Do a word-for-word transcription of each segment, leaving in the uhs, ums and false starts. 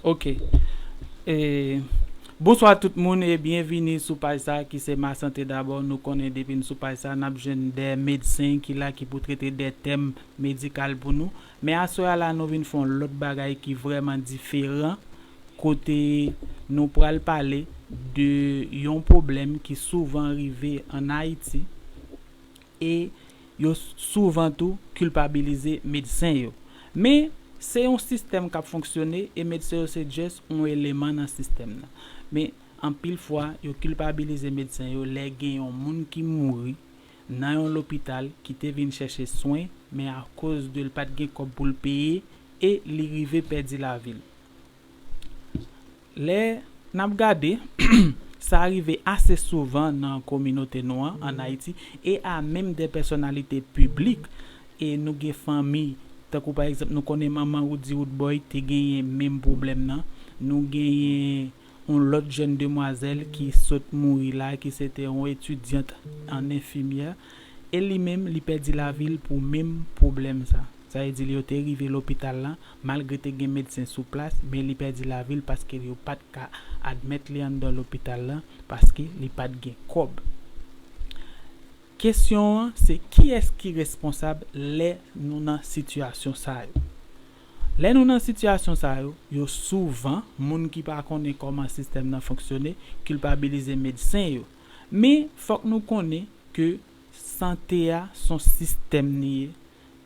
Ok. E, bonswa tout moun e byenvini sou paj sa ki se Ma Santé D'abord. Nou konnen depi n sou paj sa, n ap jwenn de medsen ki la ki pou trete de tèm medikal pou nou. Men aswè a la, nou vin fè yon lòt bagay ki vrèman diferan, kote nou pral pale de yon pwoblèm ki souvan rive ann Ayiti, e yo souvan tou kilpabilize medsen yo. Men, se yon sistèm k ap fonksyone e medsen yo se just yon eleman nan sistèm nan. Men, anpil fwa, yo kilpabilize medsen yo lè gen yon moun ki mouri nan yon lopital ki te vin chèche swen, men akoz de l pa t gen kòb pou l peye e li rive pèdi lavi l. Lè n ap gade, sa rive ase souvan nan kominote nou an, ann Ayiti, e a menm de pèsonalite piblik. E nou gen fanmi, tankou pa egzanp, nou konnen manman Roody Roodboy te genyen menm pwoblèm nan. Nou genyen yon lòt jèn demwazèl ki sot mouri la, ki se te yon etidyant an enfimyè. E li menm, li pèdi lavi l pou menm pwoblèm sa. Sa vle di, yo te rive lopital la, malgre te gen medsen sou plas, men li pèdi lavi l paske yo pa t ka admèt li anndan lopital la, paske li pa t gen kòb. Kesyon an, se kiyès ki responsab lè nou nan sitiyasyon sa yo? Lè nou nan sitiyasyon sa yo, yo souvan, moun ki pa konnen kòman sistèm nan fonksyone, kilpabilize medsen yo. Men, fòk nou konnen ke sante a s on sistèm li ye,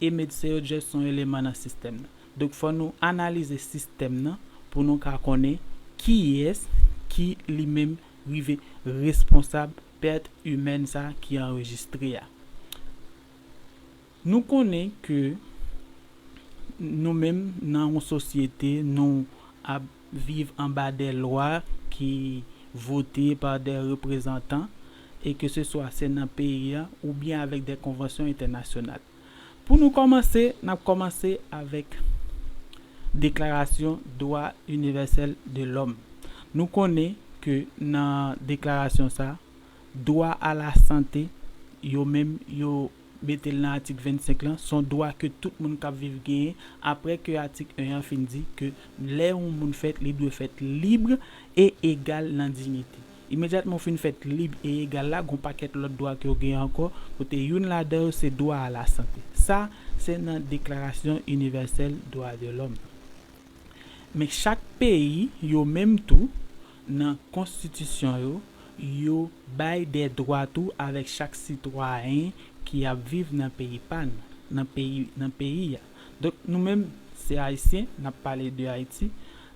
e medsen yo just s on eleman nan sistèm nan. Donk, fò nou analize sistèm nan pou nou ka konnen kiyès ki li menm rive responsab pèt imèn sa ki anrejistre a. Nou konnen ke nou menm nan yon sosyete, nou ap viv anba de lwa ki vote pa de reprezantan, e ke se swa se nan peyi a oubyen avèk de konvansyon entènasyonal. Pou nou kòmanse, n ap kòmanse avèk Deklarasyon Dwa Inivèsèl de Lòm. Nou konnen ke nan deklarasyon sa, dwa a la sante, yo menm, yo mete l nan atik vennsenk lan, s on dwa ke tout moun k ap viv genyen, apre ke atik en an fin di ke lè yon moun fèt, li dwe fèt lib e egal nan diyite. Imedyatman w fin fèt lib e egal la, gon pakèt lòt dwa ke w gen ankò, kote youn ladan yo se dwa a la sante. Sa, se nan Deklarasyon Inivèsèl Dwa de Lòm. Men chak peyi, yo menm tou, nan konstitisyon yo, yo bay de dwa tou avèk chak sitwayen ki ap viv nan peyi pa n, nan peyi, nan peyi a. Donk, nou menm, se Ayisyen, n ap pale de Ayiti.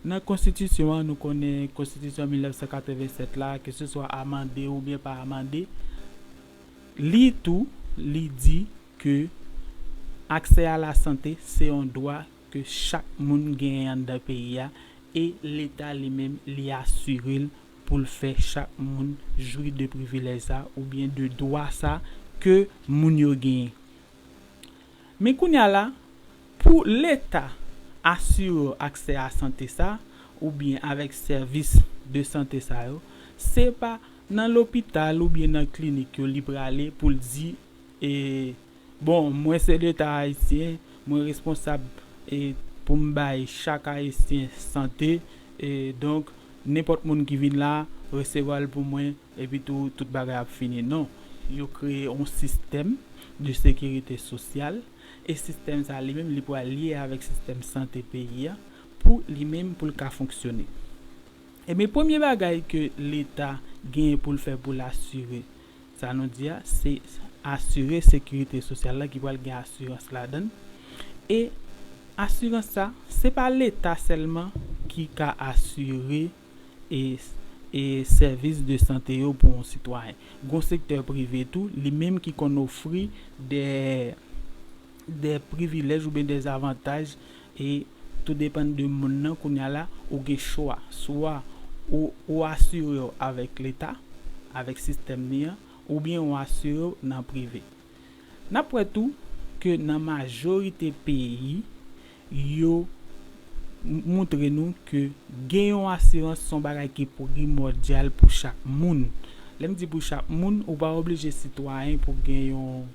Nan konstitisyon an, nou konnen konstitisyon mil nèf san katrevennsèt la, ke se swa amande oubyen pa amande, li tou, li di ke aksè a la sante se yon dwa ke chak moun genyen anndan peyi a, e Leta li menm, li asire l pou l fè chak moun jwi de privilèj sa oubyen de dwa sa ke moun yo genyen. Men kounye a la, pou Leta asire w aksè a sante sa, oubyen avèk sèvis de sante sa yo, se pa nan lopital oubyen nan klinik yo li prale pou l di, e, bon, mwen se Leta ayisyen, mwen responsab, e, pou m bay chak Ayisyen sante, e, donk, nenpòt moun ki vin la, resevwa l pou mwen, epi tou, tout bagay ap fini. Non, yo kreye yon sistèm de sekirite sosyal, e sistèm sa li menm, li pral lye avèk sistèm sante peyi a, pou li menm, pou l ka fonksyone. Ebyen, premye bagay ke Leta genyen pou l fè pou l asire sa nou di a, se asire sekirite sosyal la ki pral gen asirans ladan l. E asirans sa, se pa Leta sèlman ki ka asire e, e sèvis de sante yo pou yon sitwayen. Gon sektè prive tou, li menm ki konn ofri de, de privilèj oubyen de zavantaj, e tou depann de moun nan, kounye a la, ou gen chwa. Swa ou, ou asire w avèk Leta, avèk sistèm li an, oubyen ou asire w nan prive. N ap wè tou ke nan majorite peyi, yo m-, montre nou ke gen yon asirans s on bagay ki primòdyal pou chak moun. Lè m di pou chak moun, ou pa oblije sitwayen pou gen yon,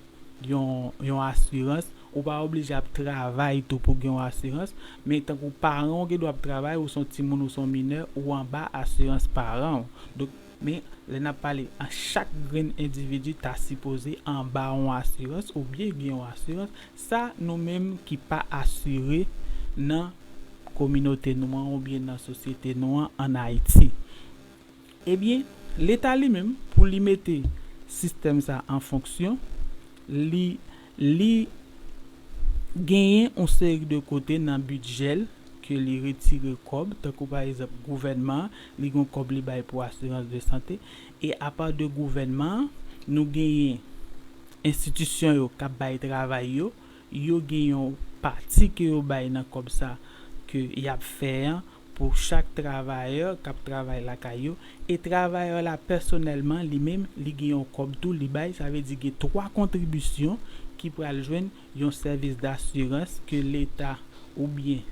yon, yon asirans, Ou pa oblije ap travay tou pou gen yon asirans, men tankou paran w gen dwa ap travay, ou se yon timoun, ou se yon minè, ou anba asirans paran w. Donk, men lè n ap pale an, chak grenn endividi ta sipoze anba yon asirans oubyen gen yon asirans. Sa nou menm ki pa asire nan kominote nou an oubyen nan sosyete nou an ann Ayiti. Ebyen, Leta li menm, pou li mete sistèm sa an fonksyon, li, li genyen yon seri de kote nan bidjè l ke li retire kòb, tankou pa egzanp gouvènman an, li gen yon kòb li bay pou asirans de sante, e apa de gouvènman an, nou genyen enstitisyon yo k ap bay travay yo, yo gen yon pati ke yo bay nan kòb sa ke y ap fè an pou chak travayè k ap travay lakay yo, e travayè la pèsonèlman li menm li gen yon kòb tou li bay, sa vle di gen twa kontribisyon ki pral jwenn yon sèvis dasirans ke Leta oubyen,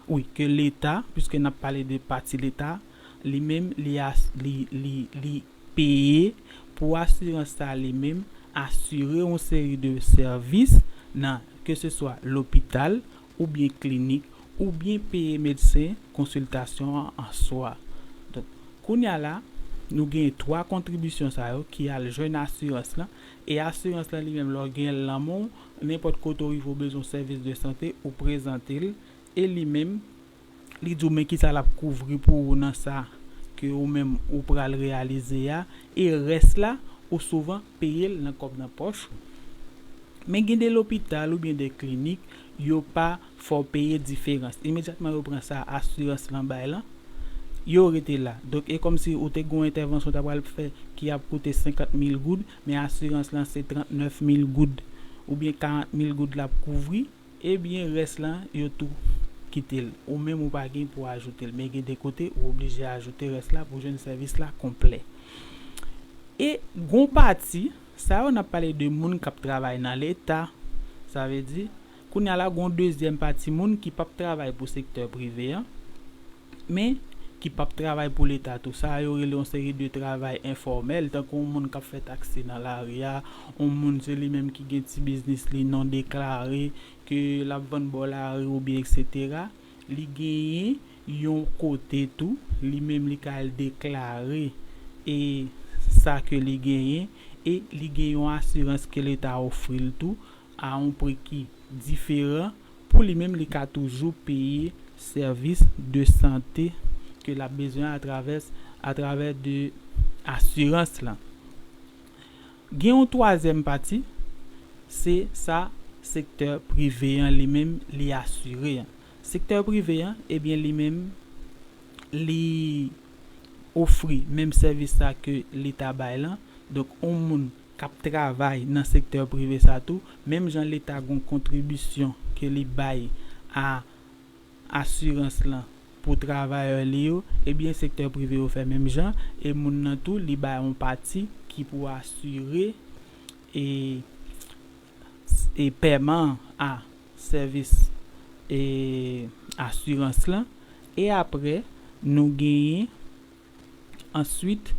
wi, ke Leta, piske n ap pale de pati Leta, li menm li, li, li, li peye pou asirans sa li menm asire yon seri de sèvis nan, ke se swa lopital oubyen klinik oubyen peye medsen konsiltasyon an an swa. Donk, kounye a la, nou gen twa kontribisyon sa yo ki al jwenn asirans lan, e asirans lan li menm lè w gen l nan men w, nenpòt kote w rive w bezwen sèvis de sante, ou prezante l, e li menm li di w men kisa l ap kouvri pou ou nan sa ke ou menm ou pral reyalize a, e rès la ou souvan peye l nan kòb nan pòch ou. Men gen de lopital oubyen de klinik, yo pa fè w peye diferans. Imedyatman yo pran sa asirans lan bay lan, yo rete la. Donk e kòmsi ou te gen yon entèvansyon w ta pral fè ki ap koute senkant mil goud, men asirans lan se trannèf mil goud oubyen karant mil goud l ap kouvri, ebyen rès lan yo tou kite l. Ou menm ou pa gen pou ajoute l, men gen de kote ou oblije ajoute rès la pou jwenn sèvis la konplè. E gon pati, sa yo n ap pale de moun k ap travay nan Leta, sa vle di, kounye a la gon dezyèm pati moun ki p ap travay pou sektè prive an, men ki p ap travay pou Leta tou. Sa yo rele yon seri de travay enfòmèl, tankou yon moun k ap fè taksi nan lari a, yon moun se li menm ki gen ti biznis li non deklare, ke l ap vann bò lari oubyen etsetera, li genyen yon kote tou, li menm li ka al deklare e sa ke li genyen, e li gen yon asirans ke Leta ofri l tou a yon pri ki diferan, pou li menm li ka toujou peye sèvis de sante ke l ap bezwen atravè, atravè de asirans lan. Gen yon twazyèm pati, se sa sektè prive an li menm li asire an. Sektè prive an, ebyen li menm li ofri menm sèvis sa ke Leta bay lan. Donk yon moun k ap travay nan sektè prive sa tou, menm jan Leta gon kontribisyon ke li bay a asirans lan pou travayè li yo, ebyen sektè prive yo fè menm jan, e moun nan tou li bay yon pati ki pou asire e, e pèman a sèvis e asirans lan. E apre nou genyen answit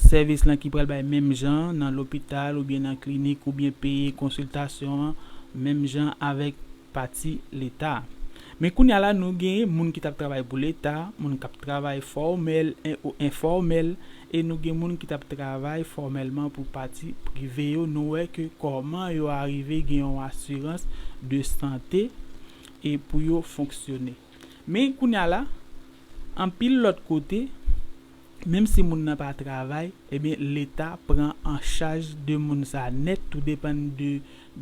sèvis lan ki pral bay menm jan nan lopital oubyen nan klinik oubyen peye konsiltasyon an menm jan avèk pati Leta. Men kounye a la nou gen moun ki t ap travay pou Leta, moun k ap travay fòmèl e ou enfòmèl, e nou gen moun ki t ap travay fòmèlman pou pati prive yo. Nou wè ke kòman yo arive gen yon asirans de sante e pou yo fonksyone. Men kounye a la, anpil lòt kote, menm si moun nan pa travay, ebyen Leta pran an chaj de moun sa nèt, tou depann de,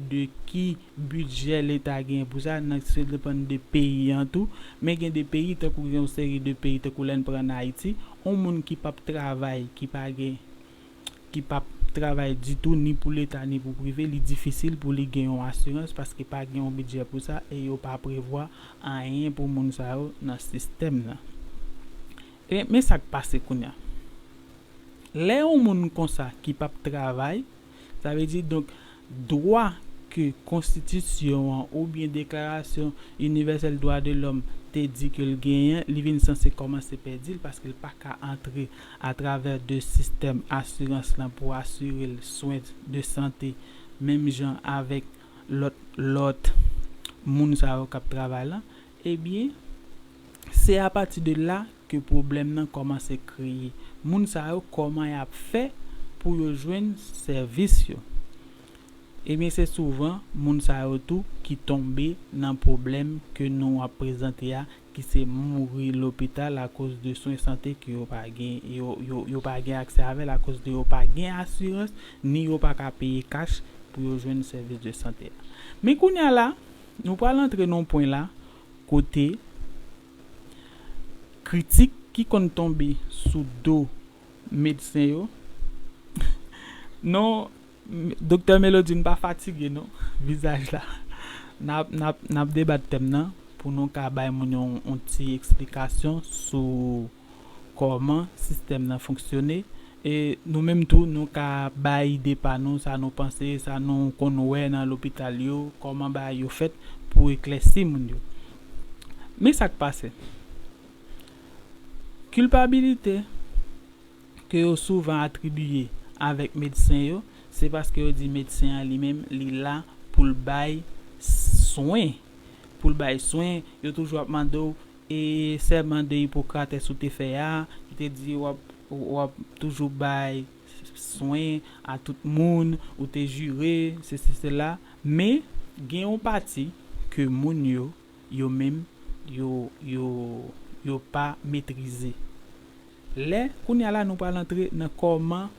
de ki bidjè Leta gen pou sa, nan se depann de peyi an tou, men gen de peyi tankou gen yon seri de peyi tankou lè n pran Ayiti, yon moun ki p ap travay, ki pa gen ki p ap travay ditou ni pou Leta ni pou prive, li difisil pou li gen yon asirans paske pa gen yon bidjè pou sa e yo pa prevwa anyen pou moun sa yo nan sistèm nan. E, men sa k pase kounye a. Lè yon moun konsa ki p ap travay, sa vle di, donk, dwa ke konstitisyon an oubyen deklarasyon inivèsèl dwa de lòm te di ke l genyen, li vin sanse kòmanse pèdi l paske l pa ka antre atravè de sistèm asirans lan pou asire l swen de sante menm jan avèk lòt lòt moun sa yo k ap travay la, ebyen, se apati de la ke pwoblèm nan kòmanse kreye. Moun sa yo, kòman y ap fè pou yo jwenn sèvis yo? Ebyen, se souvan moun sa yo tou ki tonbe nan pwoblèm ke nou ap prezante a, ki se mouri lopital akoz de swen sante ke yo pa gen, yo, yo, yo pa gen aksè avè l akoz de yo pa gen asirans, ni yo pa ka peye kach pou yo jwenn sèvis de sante a. Men kounye a la, nou pral antre nan yon pwen la, kote kritik ki konn tonbe sou do medsen yo. Non, Doktè Melodine pa fatige non, vizaj la. N ap, n ap, n ap debat tèm nan pou nou ka bay moun yo yon, yon ti eksplikasyon sou kòman sistèm nan fonksyone. E nou menm tou, nou ka bay ide pa nou, sa nou panse, sa nou konn wè nan lopital yo, kòman bagay yo fèt pou eklèsi moun yo. Men sa k pase. Kilpabilite ke yo souvan atribiye avèk medsen yo, se paske yo di medsen an li menm, li la pou l bay swen. Pou l bay swen, yo toujou ap mande w, e sèman de Ipokratès ou te fè a, ki te di w ap, w ap toujou bay swen a tout moun, ou te jire, sesi, sela. Men, gen yon pati ke moun yo, yo menm, yo, yo, yo pa metrize. Lè, kounye a la, nou pral antre nan kòman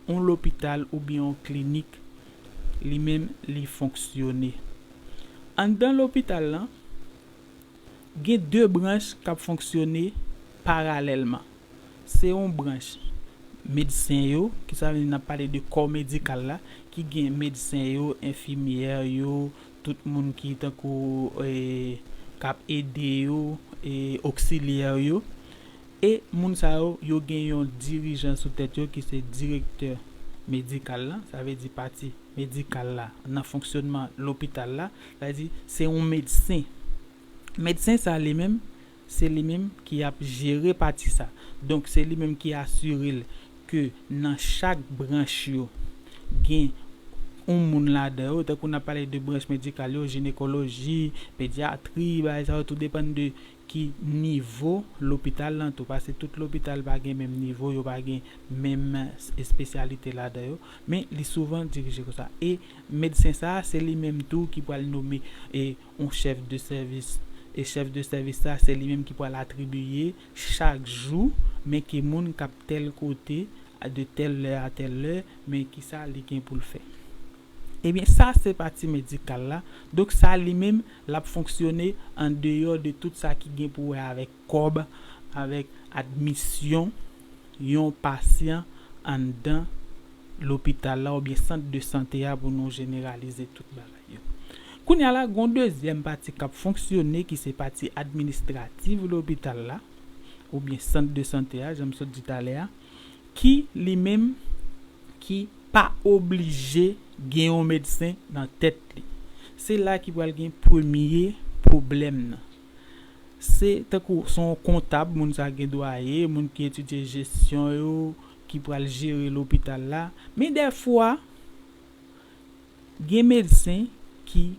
yon lopital oubyen yon klinik, li menm, li fonksyone. Anndan lopital lan, gen de branch k ap fonksyone paralèlman. Se yon branch medsen yo, ki sa vle di n ap pale de kò medikal la, ki gen medsen yo, enfimyè yo, tout moun ki tankou, e, k ap ede yo, e, oksilyè yo. E moun sa yo, yo gen yon dirijan sou tèt yo ki se direktè medikal la, sa vle di pati medikal la, nan fonksyònman lopital la, sa vle di se yon medsen. Medsen sa li menm, se li menm ki ap jere pati sa. Donk, se li menm ki asire l ke nan chak branch yo, gen yon moun ladan yo, tankou n ap pale de branch medikal yo, jinekoloji, pedyatri, bagay sa yo, tou depann de ki nivo lopital lan tou, paske tout lopital pa gen menm nivo, yo pa gen menm espesyalite ladan yo, men li souvan dirije konsa. E medsen sa a, se li menm tou ki pral nome, e, yon chèf de sèvis. E chèf de sèvis sa, se li menm ki pral atribiye chak jou, men ki moun k ap tèl kote, de tèl lè a tèl lè, men kisa li gen pou l fè. Ebyen, sa se pati medikal la. Donk, sa li menm, l ap fonksyone andeyò de tout sa ki gen pou wè avèk kòb, avèk admisyon yon pasyan anndan lopital la oubyen sant de sante a pou nou jeneralize tout bagay yo. Kounye a la, gen yon dezyèm pati k ap fonksyone ki se pati administrativ lopital la oubyen sant de sante a, jan m sot di talè a, ki li menm ki pa oblije gen yon medsen nan tèt li. Se la ki pral gen premye pwoblèm nan. Se tankou se yon kontab, moun sa gen dwa ye, moun ki etidye jesyon yo, ki pral jere lopital la. Men dèfwa, gen medsen ki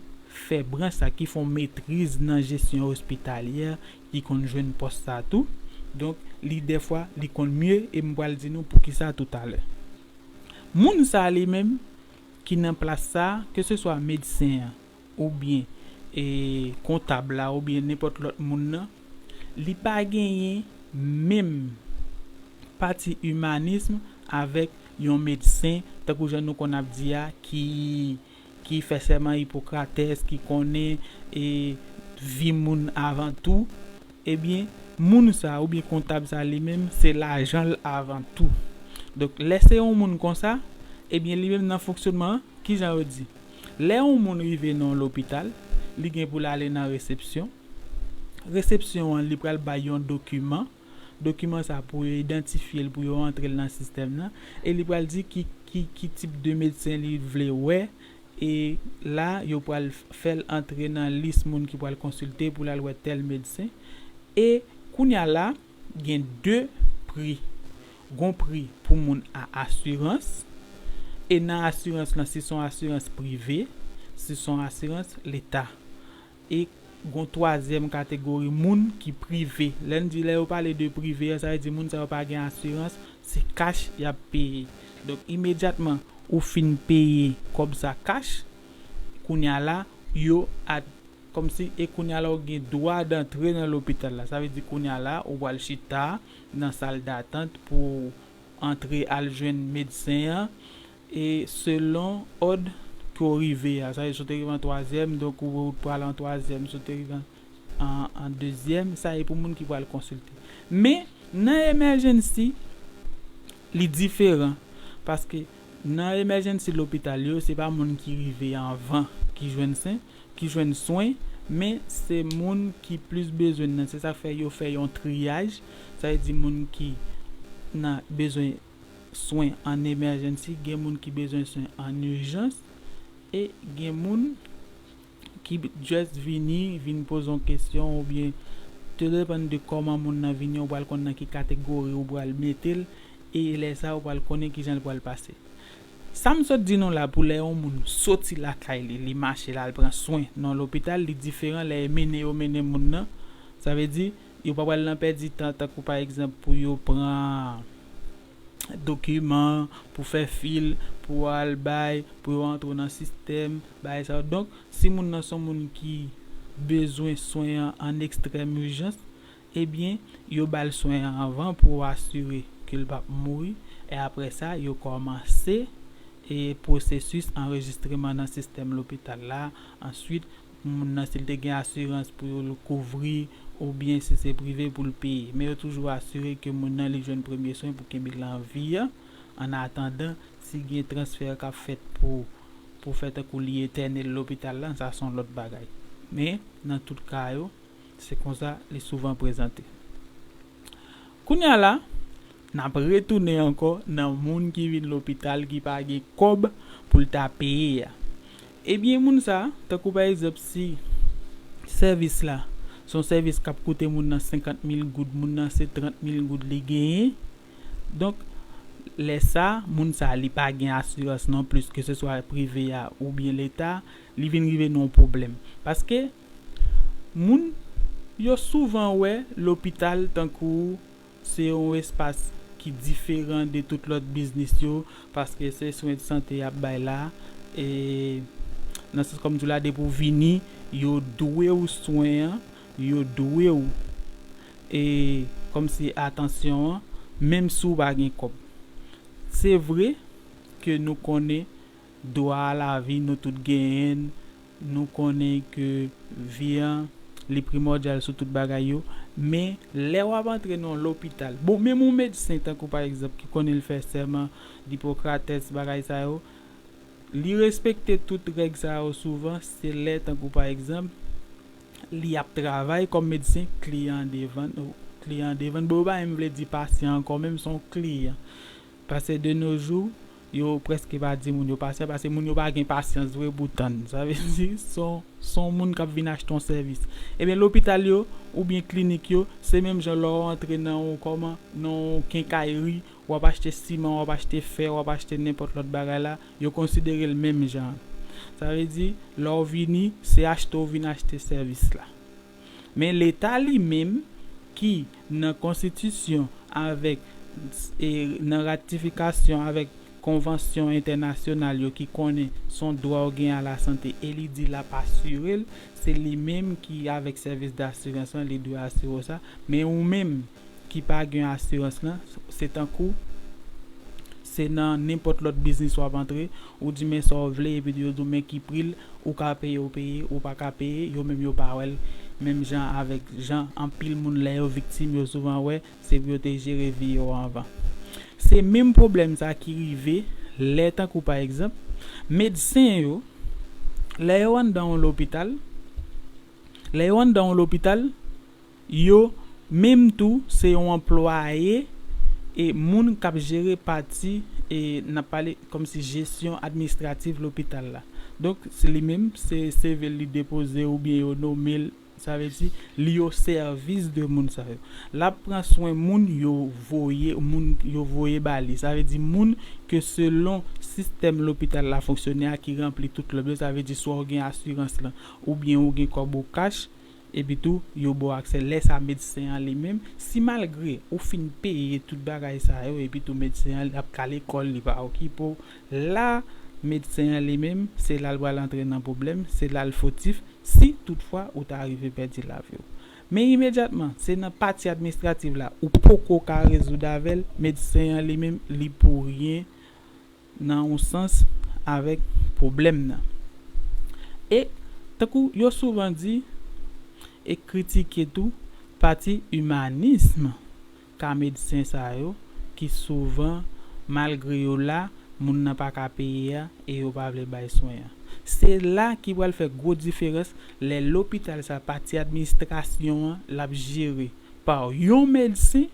fè branch sa, ki fè yon metriz nan jesyon ospitalyè, ki konn jwenn pòs sa tou. Donk, li dèfwa, li konn mye, e m pral di nou poukisa toutalè. Moun sa li menm, ki nan plas sa, keseswa medsen an, oubyen, e, kontab la, oubyen nenpòt lòt moun nan, li pa genyen menm pati imanism avèk yon medsen, tankou jan nou konn ap di a, ki, ki fè sèman Ipokratès, ki konnen, e, vi moun avan tou, ebyen, moun sa oubyen kontab sa li menm, se lajan l avan tou. Donk, lè se yon moun konsa, ebyen, li menm nan fonksyònman an, kijan yo di? Lè yon moun rive nan yon lopital, li gen pou l ale nan resepsyon. Resepsyon an, li pral bay yon dokiman. Dokiman sa pou yo idantifye l, pou yo antre l nan sistèm nan. E li pral di ki, ki, ki tip de medsen li vle wè. E la, yo pral fè l antre nan lis moun ki pral konsilte pou l al wè tèl medsen. E kounye a la, gen de pri. Gon pri pou moun a asirans. E nan asirans lan, si se yon asirans prive, si se yon asirans, Leta. E gon twazyèm kategori moun ki prive. Lè n di, lè yo pale de prive a, sa vle di moun sa yo pa gen asirans, se kach y ap peye. Donk, imedyatman ou fin peye kòb sa kach, kounye a la, yo at kòmsi, e kounye a la, ou gen dwa dantre nan lopital la. Sa vle di kounye a la, ou pral chita nan sal datant pou antre al jwenn medsen an, e selon òd ke w rive a. Sa vle di, si w te rive an twazyèm, donk ou, ou pral an twazyèm, si w te rive an, an, an dezyèm, sa e pou moun ki pral konsilte. Men, nan emergency, li diferan, paske nan emergency lopital yo, se pa moun ki rive anvan ki jwenn sen, ki jwenn swen, men se moun ki plis bezwen nan. Se sa k fè yo fè yon triyaj, sa vle di moun ki nan bezwen swen an emergency, gen moun ki bezwen swen an ijans, e gen moun ki just vini, vin poze yon kesyon, oubyen tou depann de kòman moun nan vini, ou pral konn nan ki kategori ou pral mete l, e lè sa a ou pral konnen kijan l pral pase. Sa m sot di nou la, pou lè yon moun soti lakay li, li mache, l al pran swen nan lopital, li diferan lè e mennen yo mennen moun nan. Sa vle di, yo pa pral nan pèdi tan, tankou pa egzanp pou yo pran dokiman, pou fè fil, pou al bay, pou yo antre nan sistèm, bagay sa yo. Donk, si moun nan se yon moun ki bezwen swen an an ekstrèm ijans, ebyen, yo ba l swen an anvan pou asire ke l p ap mouri, e apre sa, yo kòmanse e pwosesis anrejistreman nan sistèm lopital la. Answit, moun nan, si l te gen asirans pou yo l kouvri, oubyen si se prive pou l peye. Men yo toujou asire ke moun nan li jwenn premye swen pou kenbe l an vi a, an atandan si gen transfè k ap fèt pou, pou fè tankou li entène l lopital la, sa se yon lòt bagay. Men, nan tout ka yo, se konsa li souvan prezante. Kounye a la, n ap retounen ankò nan moun ki vin lopital ki pa gen kòb pou l ta peye a. Ebyen, moun sa, tankou pa egzanp, si sèvis la, se yon sèvis k ap koute moun nan senkant mil goud, moun nan se trant mil goud li genyen. Donk, lè sa, moun sa, li pa gen asirans non plis, ke se swa prive a oubyen Leta, li vin rive nan yon pwoblèm. Paske, moun yo souvan wè lopital tankou se yon espas ki diferan de tout lòt biznis yo, paske se swen de sante y ap bay la, e nan sans kòm di w la, depi w vini, yo dwe w swen an, yo dwe w, e, kòmsi atansyon an, menm si w pa gen kòb. Se vre ke nou konnen dwa a lavi, nou tout genyen l, nou konnen ke vi an, li primòdyal sou tout bagay yo, men lè w ap antre nan yon lopital, bon, menm yon medsen, tankou pa egzanp, ki konnen l fè sèman Dipokrates, bagay sa yo, li respekte tout règ sa yo souvan, se lè, tankou pa egzanp, li ap travay kòm medsen, kliyan an devan, kliyan an devan, bon, yo pa menm vle di pasyan ankò, menm se yon kliyan. Paske de nos jours, yo prèske pa di moun yo pasyan, paske moun yo pa gen pasyans vre pou tann. Sa vle di, se yon, se yon moun k ap vin achte yon sèvis. Ebyen, lopital yo, oubyen klinik yo, se menm jan lè w antre nan yon, kòman, nan yon kenkayri, w ap achte siman, w ap achte fè, w ap achte nenpòt lòt bagay la, yo konsidere l menm jan. Sa vle di, lè w vini, se achte w vin achte sèvis la. Men Leta li menm, ki nan konstitisyon avèk, e, nan ratifikasyon avèk konvansyon entènasyonal yo ki konnen se yon dwa w gen a lasante e li di l ap asire l, se li menm ki avèk sèvis dasirans lan, li dwe asire w sa. Men ou menm ki pa gen asirans lan, se tankou se nan nenpòt lòt biznis w ap antre, ou di men sa w vle, epi yo di w men ki pri l, ou ka peye, ou peye, ou pa ka peye, yo menm yo pa wè l menm jan avèk jan anpil moun lè yo viktim, yo souvan wè, se pou yo te jere vi yo anvan. Se menm pwoblèm sa ki rive lè, tankou pa egzanp, medsen yo, lè yo anndan yon lopital, lè yo anndan yon lopital, yo menm tou se yon anplwaye e moun k ap jere pati, e n ap pale kòmsi jesyon administrativ lopital la. Donk, se li menm, se C V l li depoze oubyen yo nome l Sa vle di, li o sèvis de moun sa yo. L ap pran swen moun yo voye, moun yo voye ba li. Sa vle di, moun ke selon sistèm lopital la fonksyone a ki ranpli tout lòt yo, sa vle di, swa w gen asirans lan, oubyen ou gen kòb ou kach, epi tou, yo ba w aksè. Lè sa, medsen an li menm, si malgre ou fin peye tout bagay sa yo, epi tou medsen an ap ka lekòl, li pa okipe w, la, medsen an li menm, se la l pral antre nan pwoblèm, se la l fotif, si toutfwa ou ta rive pèdi lavi w. Men imedyatman, se nan pati administrativ la ou poko ka rezoud avè l, medsen an li menm, li pou ryen nan yon sans avèk pwoblèm nan. E, tankou yo souvan di, e kritike tou, pati imanism ka medsen sa yo, ki souvan, malgre yo la, moun nan pa ka peye a, e yo pa vle bay swen an. Se la ki pral fè gwo diferans lè lopital sa, pati administrasyon an, l ap jere pa yon medsen,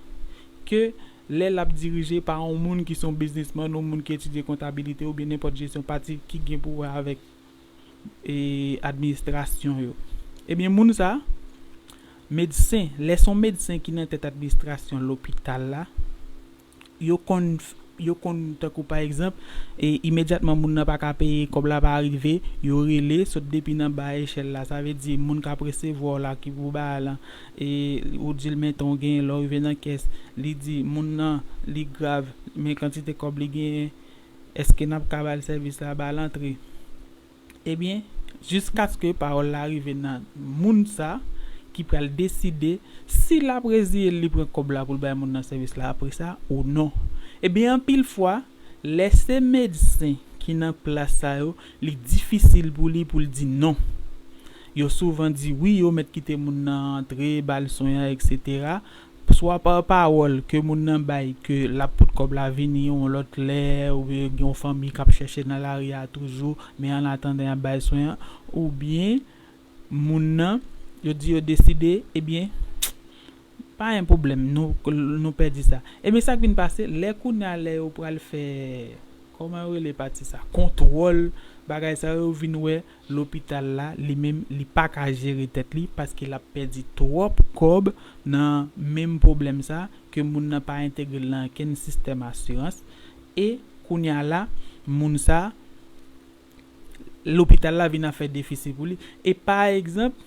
ke lè l ap dirije pa yon moun ki se yon biznismann, yon moun ki etidye kontabilite oubyen nenpòt jesyon pati ki gen pou wè avèk, e, administrasyon yo. Ebyen, moun sa, medsen, lè se yon medsen ki nan tèt administrasyon lopital la, yo konn, yo konn, tankou pa egzanp, e imedyatman moun nan pa ka peye, kòb la pa rive, yo rele, sot depi nan ba echèl la. Sa vle di, moun k ap resevwa w la, ki pou ba a lan, e ou di l, men tan w genyen, lè w rive nan kès, li di, moun nan, li grav, men kantite kòb li genyen, èske n ap ka ba l sèvis la, ba l antre? Ebyen, jiskaske pawòl la rive nan moun sa ki pral deside si l ap reziye l, li pran kòb la pou l bay moun nan sèvis la apre sa ou non. Ebyen, anpil fwa, lè se medsen ki nan plas sa yo, li difisil pou li pou l di non. Yo souvan di wi, yo mèt kite moun nan antre, ba l swen an, etsetera. Swa pa pawòl ke moun nan bay ke l ap pot kòb la vini yon lòt lè, oubyen gen yon fanmi k ap chèche nan lari a toujou, men an atandan y ap bay swen an, oubyen moun nan, yo di yo deside, ebyen, pa gen pwoblèm, nou, nou pèdi sa. Ebyen, sa k vin pase, lè kounye a, lè yo pral fè, kòman yo rele pati sa, kontwòl, bagay sa yo, vin wè lopital la, li menm, li pa ka jere tèt li, paske l ap pèdi twòp kòb nan menm pwoblèm sa, ke moun nan pa entegre l nan okenn sistèm asirans, e kounye a la, moun sa, lopital la vin ap fè defisi pou li. E pa egzanp,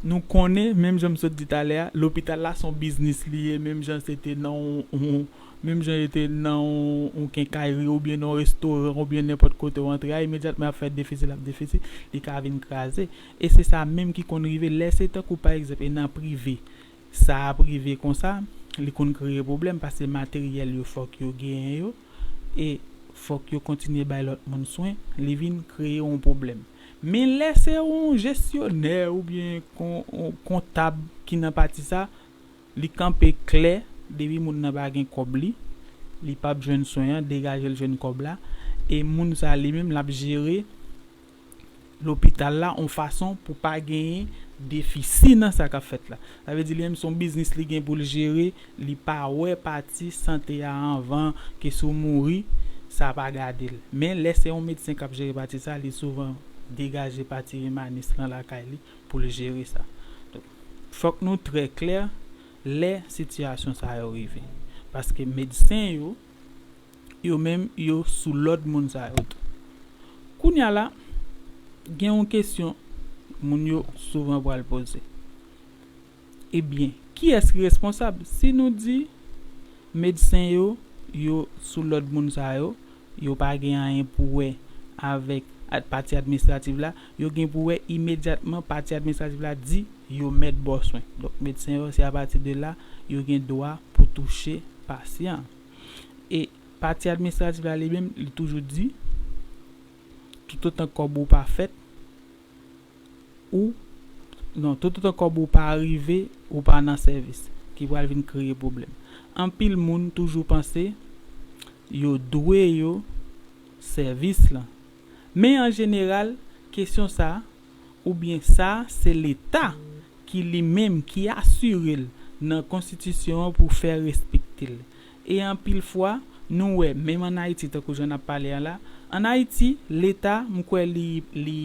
nou konnen, menm jan m sot di talè a, lopital la se yon biznis li ye, menm jan se te nan yon, yon, menm jan yo te nan yon, yon kenkayri oubyen nan yon restoran oubyen nenpòt kote w antre a, imedyatman y ap fè defisi, l ap defisi, li ka vin kraze. E se sa menm ki konn rive lè se tankou pa egzanp e nan prive. Sa ap rive konsa, li konn kreye pwoblèm paske materyèl yo fòk yo genyen yo, e fòk yo kontinye bay lòt moun swen, li vin kreye yon pwoblèm. Men lè se yon jesyonè oubyen kon, yon kontab ki nan pati sa, li kanpe klè, depi moun nan pa gen kòb li, li p ap jwenn swen an, degaje l jwenn kòb la, e moun sa li menm l ap jere lopital la yon fason pou pa genyen defisi nan sa k ap fèt la. Sa vle di li menm se yon biznis li gen pou l jere, li pa wè pati sante a anvan ke si w mouri, sa pa gade l. Men lè se yon medsen k ap jere pati sa, li souvan degaje pati imanis lan lakay li pou l jere sa. Donk, fòk nou trè klè lè sitiyasyon sa yo rive. Paske medsen yo, yo menm, yo sou lòd moun sa yo tou. Kounye a la, gen yon kesyon moun yo souvan pral poze. Ebyen, kiyès ki responsab? Si nou di medsen yo, yo sou lòd moun sa yo, yo pa gen anyen pou wè avèk ad-, pati administratif la, yo gen pou wè imedyatman pati administratif la di yo mèt ba w swen. Donk, medsen yo, se apati de la, yo gen dwa pou touche pasyan. E pati administratif la li menm, li toujou di, toutotan kòb ou pa fèt, ou, non, toutotan kòb ou pa rive, ou pa nan sèvis, ki pral vin kreye pwoblèm. Anpil moun toujou panse yo dwe yo sèvis lan. Men an jeneral, kesyon sa, oubyen sa, se Leta ki li menm ki asire l nan konstitisyon an pou fè respekte l. E anpil fwa, nou wè, menm ann Ayiti, tankou jan n ap pale a la, ann Ayiti, Leta, m kwè li, li,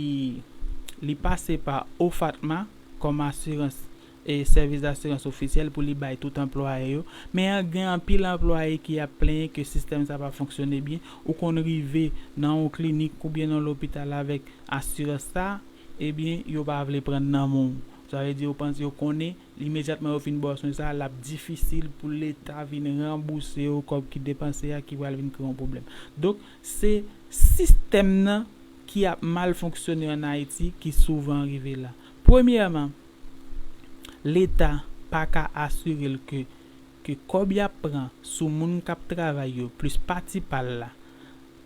li pase pa OFATMA, kòm asirans e sèvis dasirans ofisyèl pou li bay tout anplwaye yo. Men gen anpil anplwaye ki ap plenyen ke sistèm sa pa fonksyone byen. Ou konn rive nan yon klinik oubyen nan lopital avèk asirans sa, ebyen, yo pa vle pran nan men w. Sa vle di, yo panse, yo konnen, imedyatman yo fin ba w swen sa, l ap difisil pou Leta vin ranbouse yo kòb ki depanse a, ki pral vin kreye yon pwoblèm. Donk, se sistèm nan ki ap mal fonksyone ann Ayiti ki souvan rive la. Premyèman, Leta pa ka asire l ke, ke kòb y ap pran sou moun k ap travay yo, plis pati pa l la,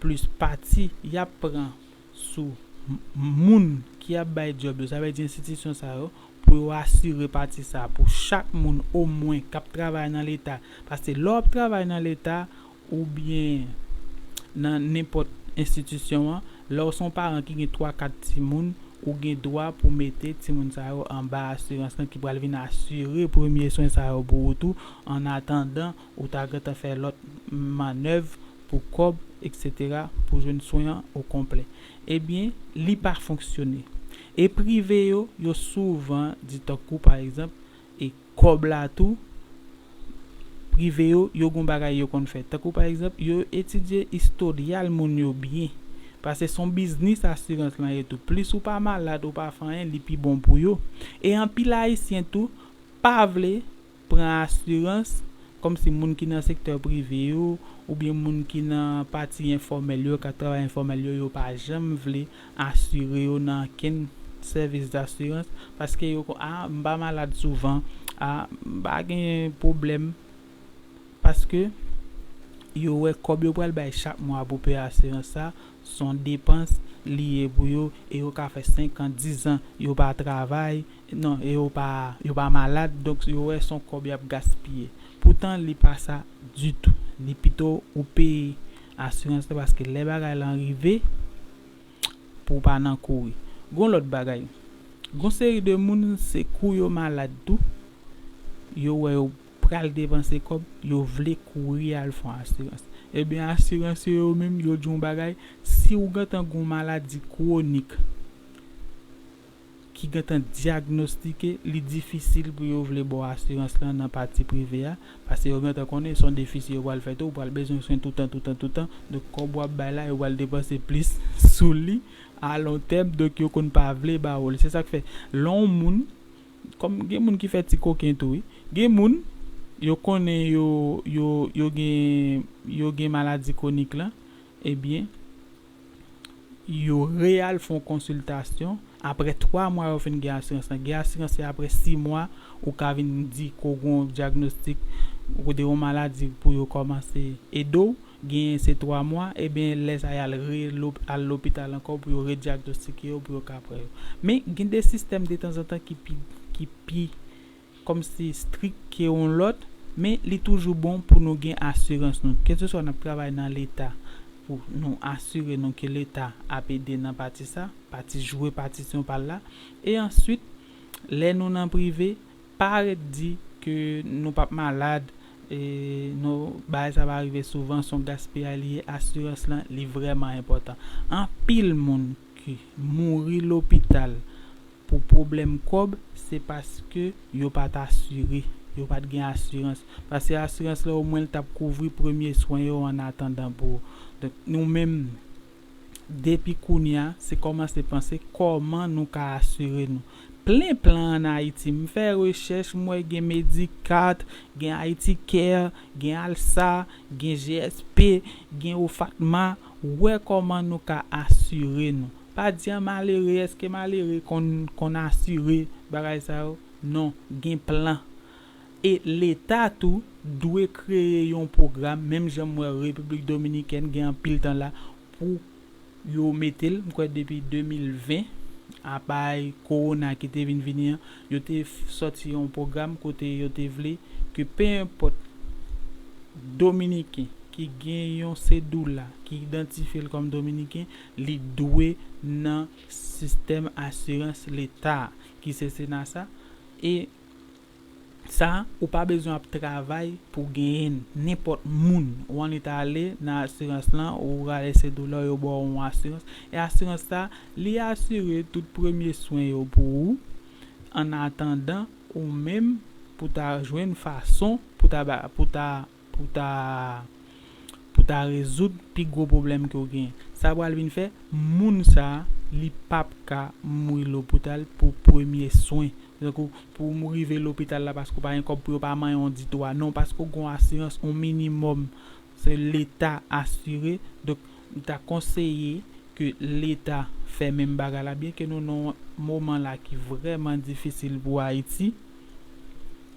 plis pati y ap pran sou m- moun ki ap bay djòb yo, sa vle di enstitisyon sa yo, pou yo asire pati sa pou chak moun omwen k ap travay nan Leta. Paske lè w ap travay nan Leta oubyen nan nenpòt enstitisyon an, lè w se yon paran ki gen twa, kat timoun, ou gen dwa pou mete timoun sa yo anba asirans lan ki pral vin asire premye swen sa yo pou ou tou, an atandan ou ta gentan fè lòt mannèv pou kòb, etsetera, pou jwenn swen an okonplè. Ebyen, li pa fonksyone. E prive yo, yo souvan di tankou, pa egzanp, e kòb la tou, prive yo, yo gon bagay yo konn fè. Tankou, pa egzanp, yo etidye istoryal moun yo byen. Paske se yon biznis asirans lan ye tou. Plis ou pa malad, ou pa fè anyen, li pi bon pou yo. E anpil Ayisyen tou pa vle pran asirans, kòmsi moun ki nan sektè prive yo, oubyen moun ki nan pati enfòmèl yo, k ap travay enfòmèl yo, yo pa janm vle asire yo nan kenn sèvis dasirans, paske yo kon, a, m pa malad souvan, a, m pa gen pwoblèm, paske yo wè kòb yo pral bay chak mwa pou peye asirans sa, se yon depans li ye pou yo, e yo ka fè senk an, diz an, yo pa travay, non, e yo pa, yo pa malad, donk yo wè se yon kòb y ap gaspiye. Poutan, li pa sa ditou. Li pito ou peye asirans la, paske lè bagay lan rive, pou w pa nan kouri. Gon lòt bagay. Gon seri de moun, se kou yo malad tou, yo wè yo pral depanse kòb, yo vle kouri al fè yon asirans. Ebyen, asirans yo, yo menm, yo di yon bagay, si w gentan gon maladi kwonik ki gentan dyagnostike, li difisil pou yo vle ba w asirans lan nan pati prive a, paske yo gentan konnen se yon defisi yo pral fè tou, ou pral bezwen swen toutan, toutan, toutan. Donk, kòb w ap bay la, yo pral depanse plis sou li a lon tèm, donk yo konn pa vle ba w li. Se sa k fè, lè yon moun, kòm gen moun ki fè ti koken tou, wi. Gen moun, yo konnen yo, yo, yo gen, yo gen maladi kwonik lan, ebyen, yo re al fè yon konsiltasyon. Apre twa mwa, yo fin gen asirans lan. Gen asirans, se apre sis mwa, ou ka vin di ke w gen yon dyagnostik, ou gen yon maladi pou yo kòmanse ede w. Genyen se twa mwa, ebyen, lè sa y al re lop- al lopital ankò pou yo redyagностike yo, pou yo ka pran yo. Men, gen de sistèm detanzantan ki pi, ki pi kòmsi strik ke yon lòt, men li toujou bon pou nou gen asirans nou. Kèlkeswa n ap travay nan Leta, pou nou asire nou ke Leta ap ede nan pati sa, pati jwe patisyon pa l la. E answit, lè nou nan prive, pa ret di ke nou p ap malad, e nou, bagay sa pa rive souvan, se yon gaspiyay li ye, asirans lan, li vrèman enpòtan. Anpil moun ki mouri lopital pou pwoblèm kòb, se paske yo pa t asire, yo pa t gen asirans. Paske asirans la, omwen, l t ap kouvri premye swen yo an atandan pou ou. Donk, nou menm, depi kounye a, se kòmanse panse kòman nou ka asire nou. Plen plan ann Ayiti. M fè rechèch, m wè gen Medicart, gen Haiti Care, gen ALSA, gen G S P, gen OFATMA. Wè kòman nou ka asire nou. Pa di a malere, èske malere konn, konn asire bagay sa yo? Non, gen plan. E Leta tou dwe kreye yon pwogram, menm jan m wè Repiblik Dominikèn gen anpil tan la pou yo mete l, m kwè depi de mil ven, apa kowona ki te vin vini an, yo te f- sòti yon pwogram kote yo te vle ke penenpòt Dominiken ki gen yon sedoula ki idantifye l kòm Dominiken, li dwe nan sistèm asirans Leta a, ki se Senasa. E sa, ou pa bezwen ap travay pou genyen l. Nenpòt moun, ou annik ale nan asirans lan, ou rale sedoula, yo ba w yon asirans. E asirans sa, li asire tout premye swen yo pou ou. An atandan, ou menm pou ta jwenn fason pou ta ba- pou ta pou ta pou ta rezoud pi gwo pwoblèm ke w genyen. Sa pral vin fè, moun sa a, li p ap ka mouri lopital pou premye swen. Tankou pou w rive lopital la paske w pa gen kòb pou yo pa manyen w ditou a. Non, paske w gen yon asirans, yon minimòm. Se Leta asire. Donk, m ta konseye ke Leta fè menm bagay la, byen ke nou nan yon moman la ki vrèman difisil pou Ayiti,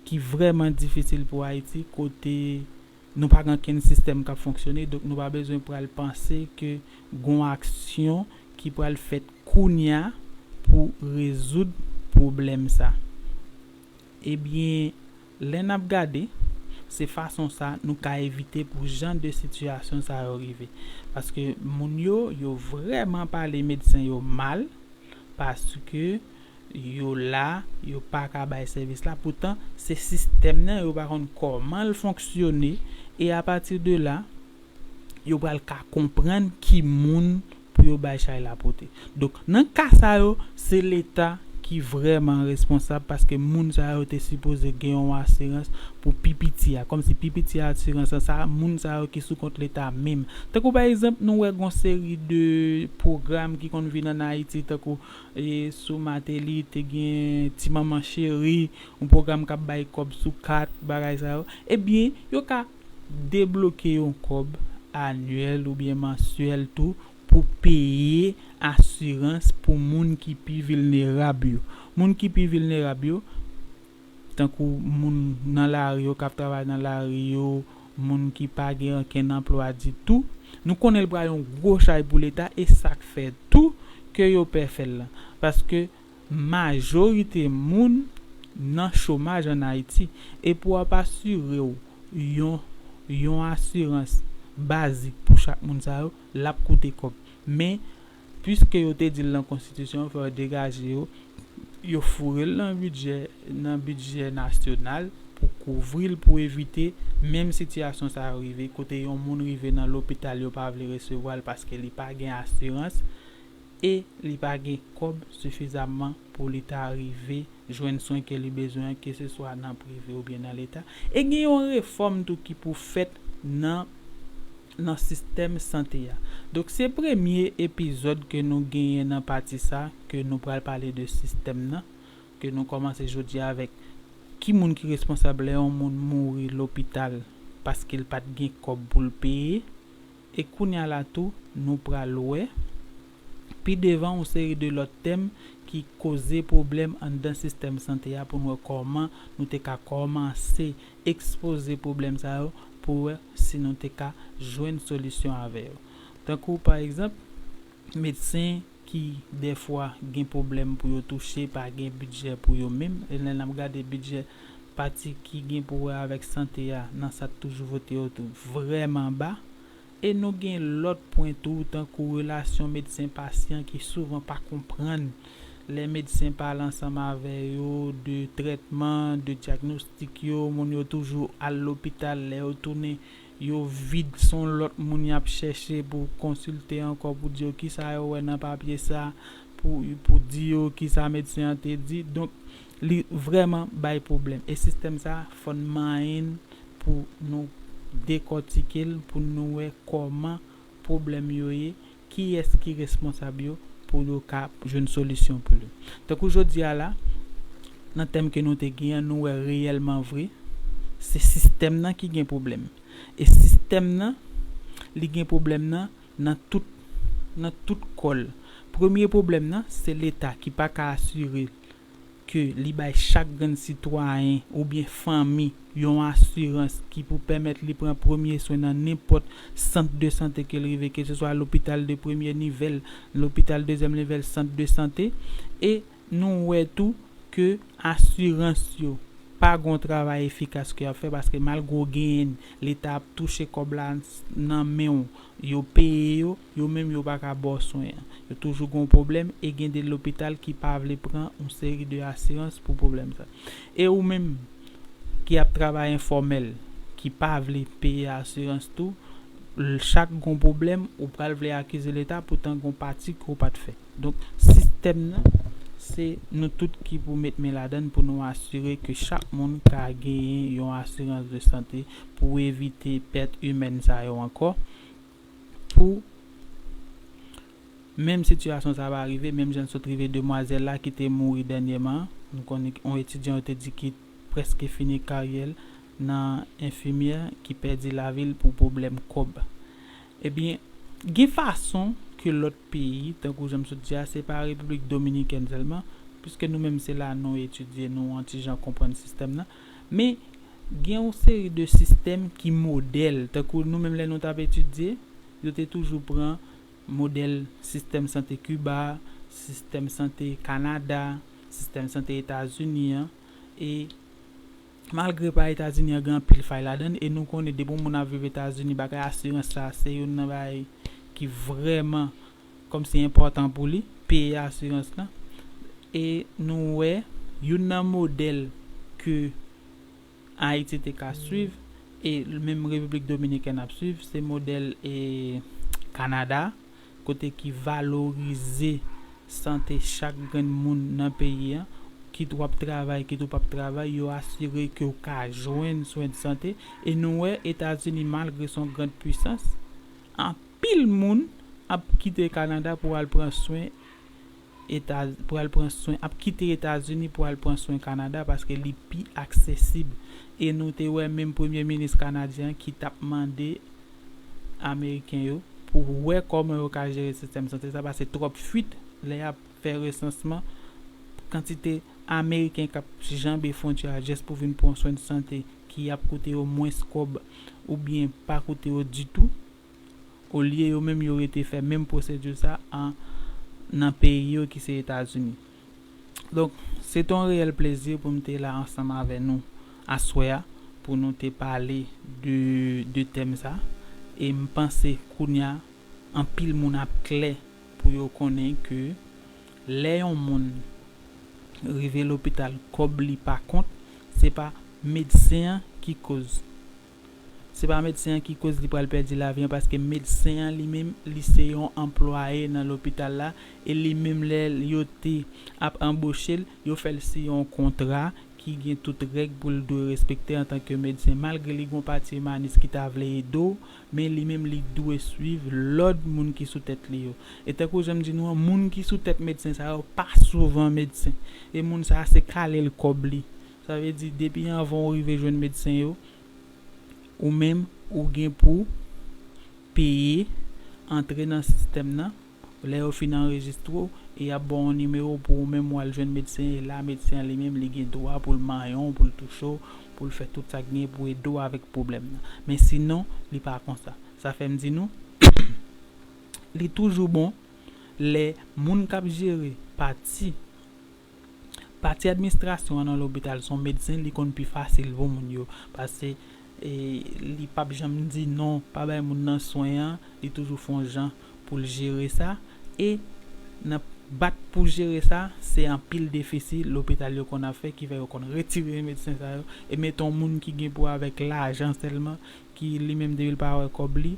ki vrèman difisil pou Ayiti, kote nou pa gen okenn sistèm k ap fonksyone, donk nou pa bezwen pral panse ke gon aksyon ki pral fèt kounya pou rezoud pwoblèm sa. Ebyen, lè n ap gade, se fason sa nou ka evite pou jan de sitiyasyon sa yo rive. Paske moun yo, yo vrèman pale medsen yo mal, paske yo la, yo pa ka bay sèvis la. Poutan, se sistèm nan, yo pa konn kòman l fonksyone, e apati de la, yo pral ka konprann ki moun pou yo bay chay la pote. Donk, nan ka sa yo, se Leta ki vrèman responsab, paske moun sa yo te sipoze gen yon asirans pou pi piti a. Kòmsi pi piti asirans lan, sa, moun sa yo ki sou kont Leta menm. Tankou pa egzanp, nou wè gon seri de pwogram ki konn vin ann Ayiti, tankou, e, sou Martelly, te gen Ti Manman Cheri, yon pwogram k ap bay kòb sou kat, bagay sa yo. Ebyen, yo ka debloke yon kòb anyèl oubyen mansyèl tou pou peye asirans pou moun ki pi vilnerab yo. Moun ki pi vilnerab yo, tankou moun nan lari yo, k ap travay nan lari yo, moun ki pa gen okenn anplwa ditou, nou konnen l pral yon gwo chay pou Leta, e sa k fè tou ke yo pè fè l lan. Paske majorite moun nan chomaj ann Ayiti, e pou w ap asire w yon, yon asirans bazik pou chak moun sa yo, l ap koute kòb. Men, piske yo te di l nan konstitisyon, fò yo degaje yo, yo foure l nan bidjè, nan bidjè nasyonal pou kouvri l, pou evite menm sitiyasyon sa yo rive, kote yon moun rive nan lopital, yo pa vle resevwa l paske li pa gen asirans e li pa gen kòb sifizamman pou li ta rive jwenn swen ke li bezwen, ke se swa nan prive oubyen nan Leta. E gen yon refòm tou ki pou fèt nan, nan sistèm sante a. Donk, se premye epizòd ke nou genyen nan pati sa, ke nou pral pale de sistèm nan, ke nou kòmanse jodi a avèk ki moun ki responsab lè yon moun mouri lopital paske l pa t gen kòb pou l peye. E kounye a la tou, nou pral wè pi devan yon seri de lòt tèm ki koze pwoblèm anndan sistèm sante a pou n wè kòman nou te ka kòmanse ekspoze pwoblèm sa yo pou wè si nou te ka jwenn solisyon avè yo. Tankou, pa egzanp, medsen ki dèfwa gen pwoblèm pou yo touche, pa gen bidjè pou yo menm. E lè n ap gade bidjè pati ki gen pou wè avèk sante a, nan sa t toujou vote yo tou vrèman ba. E nou gen lòt pwen tou, tankou relasyon medsen-pasyan ki souvan pa konprann lè medsen pale ansanm avè yo de trètman, de dyagnostik yo, moun yo toujou al lopital, lè yo tounen, yo vid, se yon lòt moun y ap chèche pou konsilte ankò, pou di yo kisa yo wè nan papye sa, pou, pou di yo kisa medsen an te di. Donk, li vrèman bay pwoblèm. E sistèm sa, fò n manyen l pou nou dekòtike l, pou nou wè kòman pwoblèm yo ye, kiyès ki responsab yo, pou yo ka jwenn solisyon pou yo. Tankou jodi a la, nan tèm ke nou te gen an, nou wè reyèlman vre, se sistèm nan ki gen pwoblèm. E sistèm nan, li gen pwoblèm nan nan tout, nan tout kò l. Premye pwoblèm nan, se Leta ki pa ka asire ke li bay chak grenn sitwayen oubyen fanmi yon asirans ki pou pèmèt li pran premye swen nan nenpòt sant de sante ke l rive, ke se swa lopital de premye nivèl, lopital dezyèm nivèl, sant de sante. E nou wè tou ke asirans yo pa gon travay efikas ke y ap fè, paske malgre w genyen l, Leta ap touche kòb la nan men w, yo peye yo, yo menm yo pa ka ba w swen an. Yo toujou gon pwoblèm e gen de lopital ki pa vle pran yon seri de asirans pou pwoblèm sa. E ou menm ki ap travay enfòmèl, ki pa vle peye asirans tou, l-, chak gon pwoblèm, ou pral vle akize Leta, poutan gon pati ke w pa t fè. Donk, sistèm nan, Se nou tout ki pou met men ladann pou nou asire ke chak moun ka genyen yon asirans de sante pou evite pèt imèn sa yo ankò. Pou menm sitiyasyon sa pa rive, menm jan sot rive demwazèl la ki te mouri dènyèman, nou konnen yon etidyan yo te di ki prèske fini karyè l nan enfimyè ki pèdi lavi l pou pwoblèm kòb. Ebyen, gen fason ke lòt peyi, tankou jan m sot di a, se pa Repiblik Dominikèn sèlman, piske nou menm se la nou etidye, nou an ti jan konprann sistèm nan. Men, gen yon seri de sistèm ki modèl, tankou nou menm lè nou t ap etidye, yo te toujou pran modèl sistèm sante Kiba, sistèm sante Kanada, sistèm sante Etazini an, e malgre pa Etazini an gen anpil fay ladan l, e nou konnen depi yon moun ap viv Etazini, bagay asirans sa se youn nan bagay ki vrèman kòmsi enpòtan pou li, peye asirans lan. E nou wè, youn nan modèl ke Ayiti te ka swiv, e menm Repiblik Dominikèn ap swiv, se modèl e Kanada, kote ki valorize sante chak grenn moun nan peyi an, kit w ap travay, kit ou p ap travay, yo asire ke w ka jwenn swen de sante. E nou wè Etazini, malgre se yon grand pwisans, anpil moun ap kite Kanada pou al pran swen Eta-, pou al pran swen, ap kite Etazini pou al pran swen Kanada paske li pi aksesib. E nou te wè menm premye minis kanadyen an ki t ap mande Ameriken yo pou wè kòman yo ka jere sistèm sante sa, paske twòp fuit lè y ap fè resansman, kantite Ameriken k ap janbe fwontyè a jis pou vin pran swen de sante ki ap koute yo mwens kòb oubyen pa koute yo ditou, olye yo menm yo rete fè menm pwosedi sa an, nan peyi yo ki se Etazini. Donk, se te yon reyèl plezi pou m te la ansanm avè nou aswè a, pou nou te pale de, de tèm sa. E m panse kounye a, anpil moun ap klè pou yo konnen ke lè yon moun rive lopital, kòb li pa kont, se pa medsen an ki koz. Se pa medsen an ki koz li pral pèdi lavi an, paske medsen an li menm, li se yon anplwaye nan lopital la, e li menm lè yo te ap anboche l, yo fè l siyen yon kontra ki gen tout règ pou l dwe respekte antanke medsen, malgre li gen yon pati imanis ki ta vle ede w, men li menm li dwe swiv lòd moun ki sou tèt li yo. E tankou jan m di nou an, moun ki sou tèt medsen sa yo pa souvan medsen. E moun sa a se kale l kòb li. Sa vle di, depi anvan w rive jwenn medsen yo, ou menm, ou gen pou peye, antre nan sistèm nan. Lè yo fin anrejistre w, e y ap ba w yon nimewo pou ou menm w al jwenn medsen, e la medsen an li menm li gen dwa pou l manyen w, pou l touche w, pou l fè tout sa k gen pou ede w avèk pwoblèm nan. Men sinon, li pa konsa. Sa fè m di nou, li toujou bon lè moun k ap jere pati, pati administrasyon an nan lopital se yon medsen, li konn pi fasil pou moun yo. Paske, e, li p ap janm di non, pa bay moun nan swen an, li toujou fè yon jan pou l jere sa. E nan bat pou jere sa, se anpil defisi lopital yo konn ap fè, ki fè yo konn retire medsen sa yo, e mete yon moun ki gen pou avèk lajan sèlman, ki li menm depi l pa wè kòb li,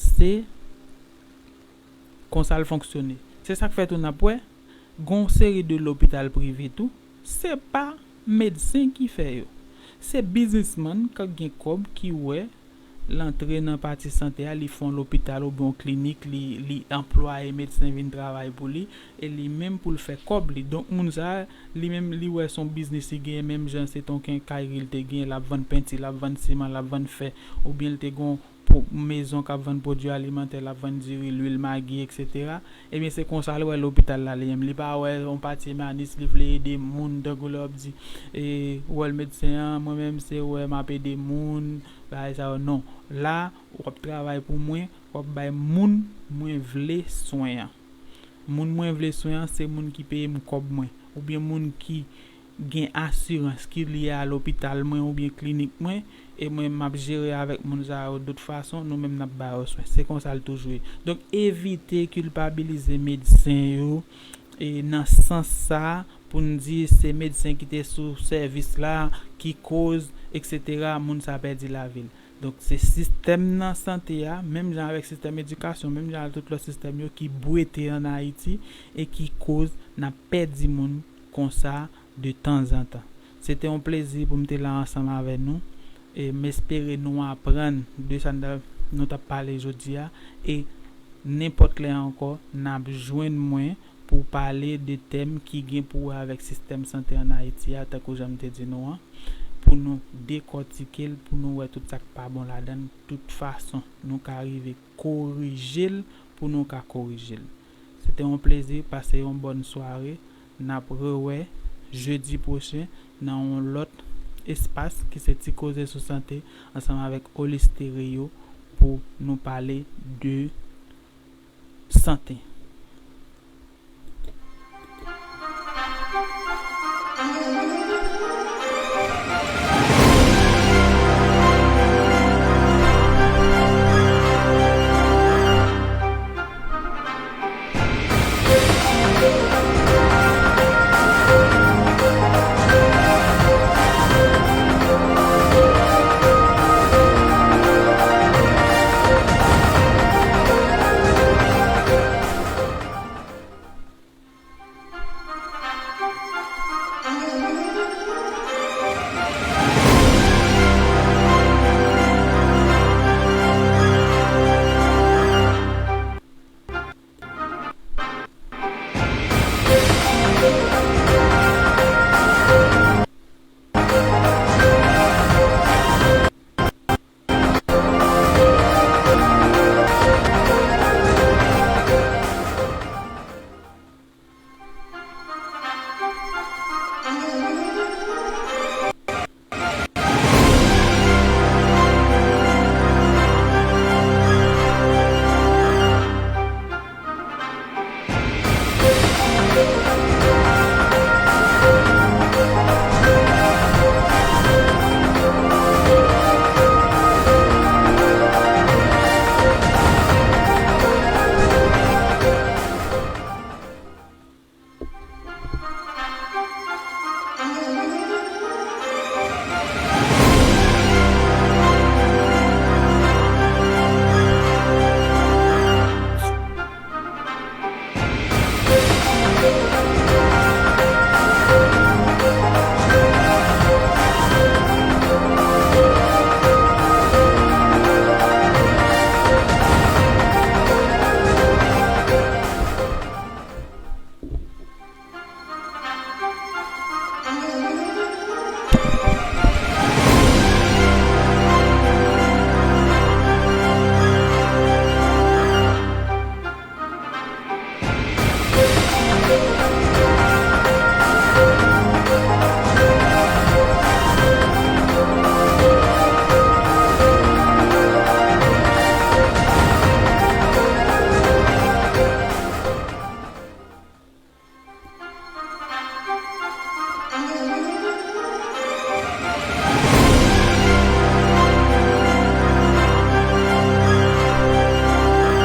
se konsa l fonksyone. Se sa k fè tou n ap wè, gen yon seri de lopital prive tou, se pa medsen ki fè yo. Se biznismann k gen kòb ki wè l antre nan pati sante a, li fè yon lopital oubyen yon klinik, li, li anplwaye medsen vin travay pou li, e li menm pou l fè kòb li. Donk, moun sa a, li menm, li wè se yon biznis li genyen, menm jan se t yon kenkayri l te genyen, l ap vann penti, l ap vann siman, l ap vann fè, oubyen l te gen yon po-, mezon k ap vann pwodui alimantè, l ap vann diri, lwil, magi, etsetera. Ebyen, se konsa l wè lopital la li menm. Li pa wè yon pati imanis, li vle ede moun, tankou lè w ap di, e, ou wè l medsen an, mwen menm se wè m ap ede moun, bagay sa yo. Non. La, w ap travay pou mwen, w ap bay moun mwen vle swen an. Moun mwen vle swen an, se moun ki peye m kòb mwen, oubyen moun ki gen asirans ki lye a lopital mwen oubyen klinik mwen, e mwen m ap jere avèk moun sa yo dòt fason, nou menm n ap ba yo swen. Se konsa l toujou ye. Donk, evite kilpabilize medsen yo, e nan sans sa, pou n di se medsen ki te sou sèvis la, ki koz, etsetera, moun sa pèdi lavi l. Donk, se sistèm nan sante a, menm jan avèk sistèm edikasyon, menm jan avèk tout lòt sistèm yo ki bwete ann Ayiti e ki koz n ap pèdi moun konsa de tanzantan. Se te yon plezi pou m te la ansanm avè nou. E m espere nou aprann de sa n ta, nou t ap pale jodi a. E nenpòt lè ankò, n ap jwenn mwen pou pale de tèm ki gen pou wè avèk sistèm sante ann Ayiti a, tankou jan m te di nou an, pou nou dekòtike l, pou nou wè tout sa k pa bon ladan l, tout fason nou ka rive korije l pou nou ka korije l. Se te yon plezi, pase yon bòn sware. N ap rewè jedi pwochen nan yon lòt espas ki se Ti Koze sou Sante ansanm avèk Olisterio pou nou pale de sante.